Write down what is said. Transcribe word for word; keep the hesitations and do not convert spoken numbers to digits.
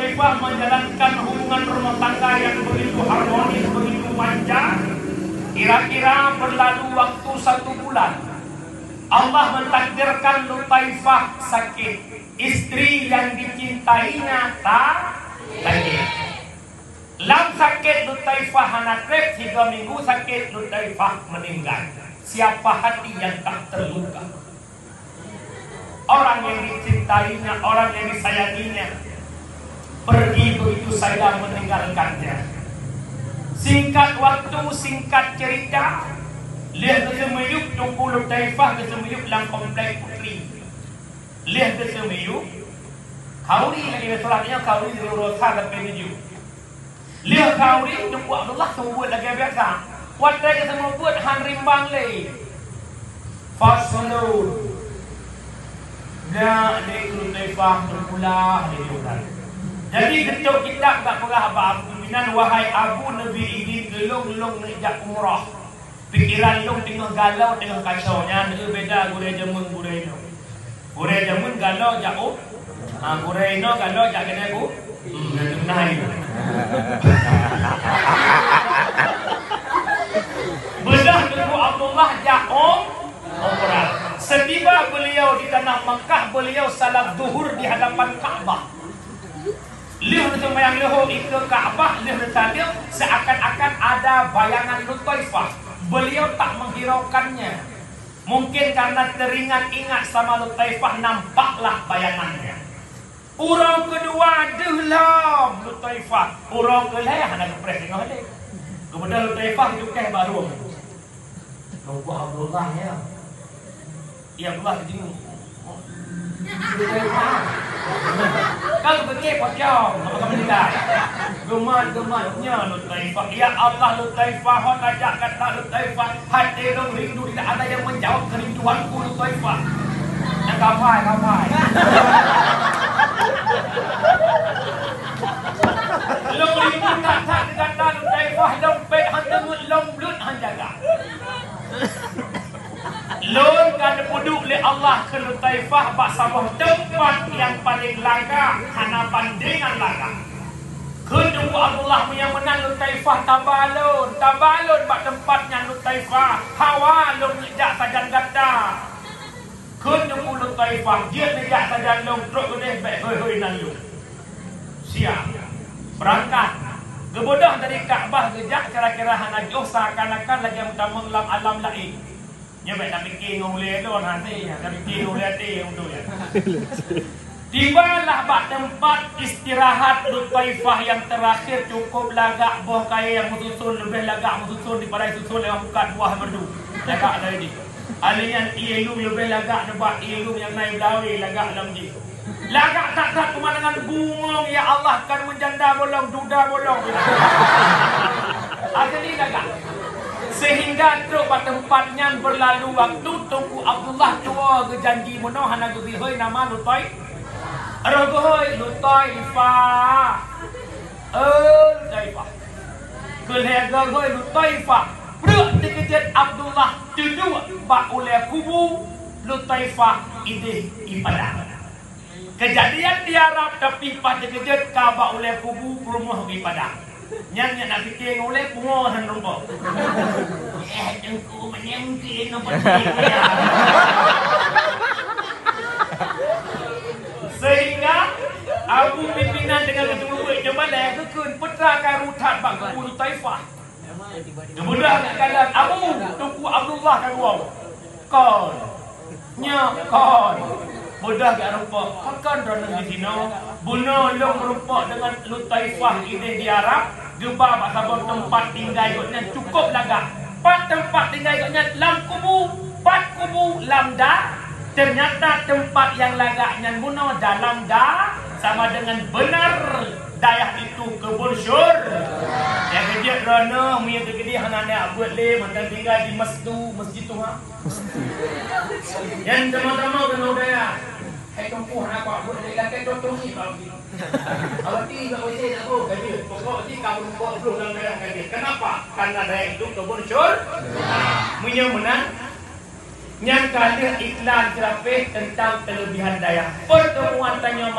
Hudzaifah menjalankan hubungan rumah tangga yang begitu harmonis, begitu manja. Kira-kira berlalu waktu satu bulan. Allah mentakdirkan Hudzaifah sakit. Istri yang dicintainya ta-, sakit. Lam sakét Hudzaifah hana trép, tiga minggu sakét Hudzaifah meninggal. Siapa hati yang tak terluka? Orang yang dicintainya, orang yang disayanginya, pergi begitu saja meninggalkannya. Singkat waktu, singkat cerita, lheueh geuseumeuyueb, Teungku Hudzaifah geuseumeuyueb lam kompleks Putri. Lheueh geuseumeuyueb, khauri lagèe biasa, nyoe khauri di Rosa sampai tujoh. Lheueh khauri, Teungku Abdullah seumeubeuet lagèe biasa. Watèe geuseumeubeuet han rimbang lé. Faslun. Bak lé Hudzaifah teupulah lé Tuhan. Jadi, geutôb kitab geupeugah bak Abu Pimpinan, "Wahai Abu, neubi idin keu lôn, lôn neujak umrah." Pikeran lôn teungoh galau, teungoh kacau. Nyan, eh, beda gurèe jameun gurèe nyoe. Gurèe jameun galau jak u-, ha, gurèe inoe galau jak keuneuk u-, hmm, nyan teuh meunan. Beudôh Teungku Abdullah jak u-, umrah. Setiba beliau di tanah Makkah, beliau salat zuhur di hadapan Ka'bah. Lheueh neuseumayang leuhô dikeue Ka'bah, lheueh neusaleuem, seakan-akan ada bayangan Luthaifah. Beliau tak menghiraukannya. Mungkin karena teringat-ingat sama Luthaifah, nampaklah bayangannya. Uroe keudua deuh lom Luthaifah, uroe keulhèe hana geupreh singoh lé. Geubeudôh Luthaifah geucukèh bak rueng. Teungku Abdullah, ya. Ya Allah, jeuet. Kan geupiké pocong, apa kamu tinggal? Geumat, geumat, nya Luthaifah. Ya Allah, Luthaifah, ho tajak gata Luthaifah. Hati lôn rindu, tidak ada yang menjawab kerinduanku, Luthaifah. Dah kapai, kapai. Lôn rindu that-that gata Luthaifah, dompet han deungon, lôn bluet han jaga. Lôn ka neupeuduek lé Allah keu Luthaifah bak saboh teumpat nyang paleng lagak, hana bandingan lagak. Kheun Teungku Abdullah, meunyoe meunan Luthaifah, taba lôn, taba lôn bak teumpat nyan Luthaifah, hawa lôn neujak sajan gata. Kheun Teungku Luthaifah, jeuet neujak sajan lôn, trok keudeh bèk hôi-hôi nan lôn. Siap. Beurangkat. Geubeudôh dari Ka'bah geujak kira-kira hana jôh, seakan-akan lagèe meutamong lam alam laén. Nyoe bèk tapiké ngon ulèe lôn, hana, tapiké ngon ulèe até, beutôi, ya. Tibalah bak teumpat istirahat Luthaifah nyang teurakhé, cukôp lagak, boh kayèe nyang meususon leubeh lagak meususon daripada jisuson lé pukat buah merdu. Lagak dari di. Alèh nyan ié lôn leubeh lagak nibak ié lôn nyang na i Belawe, lagak lam jih. Lagak that-that pemandangan bungong, ya Allah, kan meujanda bolong, duda bolong. Asli lagak. Sehingga trok bak teumpat nyan, beurlalu waktu, Teungku Abdullah tuwo geujanji meunoe hana geubri hôi nama Luthai-, roh geuhôi Luthaifah. Eh, Luthaifah. Keu lhèe geuhôi Luthaifah, breuek teukeujot Abdullah teuduek bak ulèe kubu Luthaifah idéh i padang. Keujadian di Arab, tapi paih teukeujot ka bak ulèe kubu peurumoh i padang. Nyan nyang na pike ngon ulèe pungo hana rumpok. Eh, teungku, meunyoe mungkin, apa sehingga Abu Pimpinan dengan ketua buet jeuet balèe geukheun, peue teuma ka rhot that bak kubu Luthaifah. Geubeudôh geukalon, "Abu, Teungku Abdullah ka geuwoe." "Kon." "Nyo, kon." Beudôh geurumpok, "Pakon droeneuh disinoe?" "Bunoe lôn meurumpok deungon Luthaifah idéh di Arab, geuba bak saboh teumpat tinggai gobnyan cukôp lagak." "Pat teumpat tinggai gobnyan?" "Lam kubu." "Pat kubu?" "Lam da-." Ternyata teumpat nyang lagak nyan bunoe dalam da-, sama dengan benar dayah itu kebun syur-, nyang keujeuet droeneuh meunyoe teukeudi hana neujak beuet lé, mantong tinggai di masjid tu, masjid tuha. Nyan teuma-teuma keunoe dayah. Hai Teungku, hana kuat beuet lé, lakèe totong ni bak masjid. Awak ti bak masjid tak beuet, ka jeuet. Pokok jih ka meurumpok bloh lam dayah ka jeuet. Kenapa? Karena dayah itu kebun syur-, meunyoe meunan, nyan ka lheueh iklan seurapéh teuntang keulebihan dayah. Peurteumuan tanyoe